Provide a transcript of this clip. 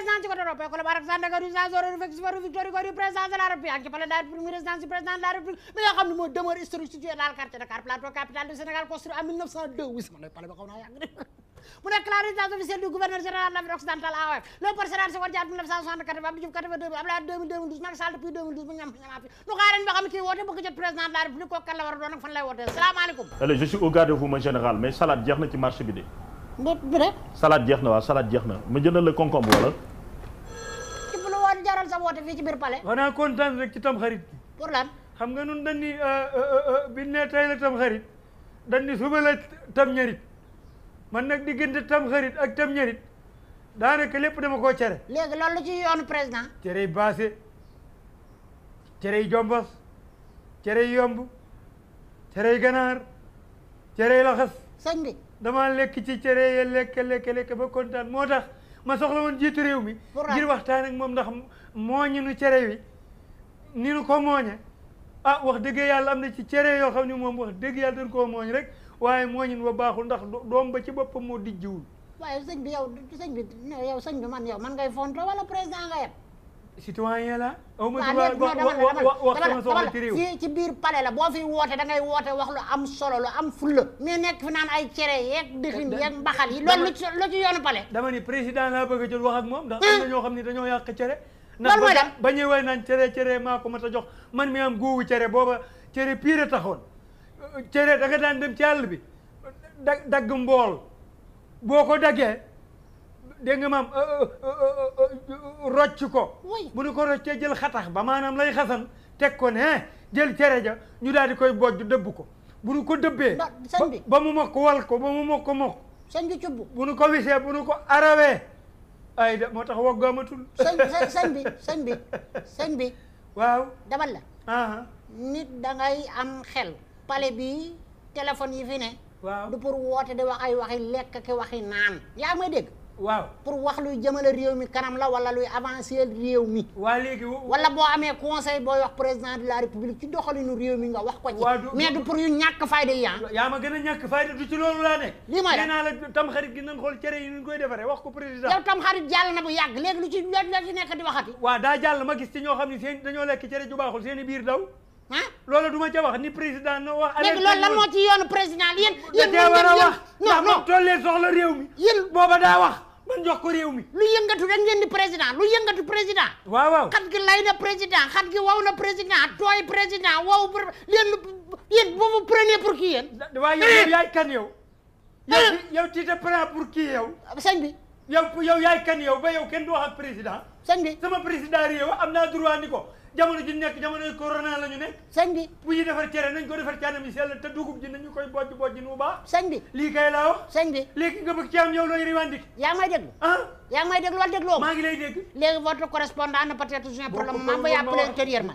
président ci côté européen ko la barak Sandaga rue Jean Jaurès rue Victor Hugo rue président de la République ak ci palais de la République résidence du président de la République bi nga xam ne mooy demeure historique située dans le quartier de Dakar Plateau capitale du Sénégal construit en 1902 oui sama palais ba xaw naa yàgg mu nekk la résidence officielle du gouverneur général de l'Afrique occidentale AOF Léopold Sédar Senghor Diatta 1964 Abdou Diouf 82 Abdoulaye 2012 Macky Sall depuis 2012 mu ñam ñamaat fi nu xaaren ba xam kii woote bëgg jot président de la République kooku kan la war a doon ak fan lay wootee salaamaaleykum. allez je suis au garde-à-vous mon général mais salade jeex na ci marché bi de. bi de. salade jeex na waaw salade jeex na ma jëndal la concombre wala. ci lu woon jaral sa woote fii ci biir palais. xanaa kontaan rek ci tam xarit. pour lan. xam nga nun dañ ni bi ne tey la tam xarit dañ ni suba la tam ñarit man nag diggante tam xarit ak tam ñarit daanaka lépp dama koo cere. léegi loolu la ci yoonu président. cerey baase cerey jombos cerey yomb cerey ganaar cerey laxas. sëñ bi. dama lekk ci cere ya lekk ba kontaan moo tax ma soxla woon jiitu réew mi. ngir waxtaan ak moom ndax mooñu nu cere wi ni nu ko mooñe ah wax dëgg yàlla am na ci cere yoo xam ne moom wax dëgg yàlla dañ koo mooñ rek waaye mooñin wa baaxul ndax doom ba ci boppam moo dijjiwul. waaye sëñ bi yow sëñ bi man ngay fonto wala président nga yem. citoyen la. aw ma wax sama soxla ci réew. fii ci biir palais la boo fi woote da ngay woote wax lu am solo lu am fulla mais nekk fi naan ay cere yeeg dëxin yeeg mbaxal yi loolu lu ci yoonu palais. dama ni président laa bëgg a jot wax ak moom ndax am na ñoo xam ne dañoo yàq cere. loolu mooy lan ba ñuy way naan cere maa ko mat a jox man mi am góowu cere booba cere pire taxoon cere da nga daan dem ci àll bi dagg mbool boo ko daggee dégg nga maam rocc ko bu ñu ko roccee jël xatax ba maanaam lay xasan teg ko ne jël cere ja ñu daal di koy bojj dëbb ko bu ñu ko dëbbee ba mu mokk wal ko ba mu mokk sëñ bi cubb bu ñu ko wisee bu ñu ko arawee ay de moo tax wogg amatul sëñ bi waaw dabal la nit da ngay am xel palais bi téléphone yi fi ne waaw du pour woote di wax ay waxi lekk ki waxi naan yaa may dégg waaw pour wax luy jëmale réew mi kanam la wala luy avancer réew mi waa léegi wala boo amee conseil booy wax président de la république ci doxalinu réew mi nga wax ko ci mais du pour yu ñàkk fayda yi yaa ma gën a ñàkk fayda du ci loolu laa nekk lii mooy nee naa la tam xarit gi nan xool cere yi ñu koy defaree wax ko président yow tam xarit jàll na bu yàgg léegi lu ci nekk di waxati waaw daa jàll ma gis ci ñoo xam ne seen dañoo lekk cere ju baaxul seen i biir daw loolu du ma ca wax ni président no wax léegi loolu lan moo ci yoonu président yéen war a wax non tollee soxla réew mi yéen booba daa wax man jox ko réew mi lu yëngatu dañ ngeen di président lu yëngatu président waaw xat gi lay na président xat gi waw na président tooy président waw yéen vous vous prenez pour qui yéen waaw yow yaay kan yow tu te prends pour qui yow sëñ bi yow yaay kan yow ba yow kenn du wax ak président sëñ bi sama président réew am naa droit ni ko jamono ji nekk jamonoy corona la ñu nekk sëñ bi bu ñu defar cere nañ ko defar ci anam yi sell te dugub ji nañu koy bojj nu baax sëñ bi lii kay laa wax sëñ bi léegi nga bëgg ci am yow looy revendiquer yaa ngi may déglu yaa ngi may déglu wala dégloo maa ngi lay dégg léegi votre correspondant ne peut être joint pour le moment ba yàppale intérieurement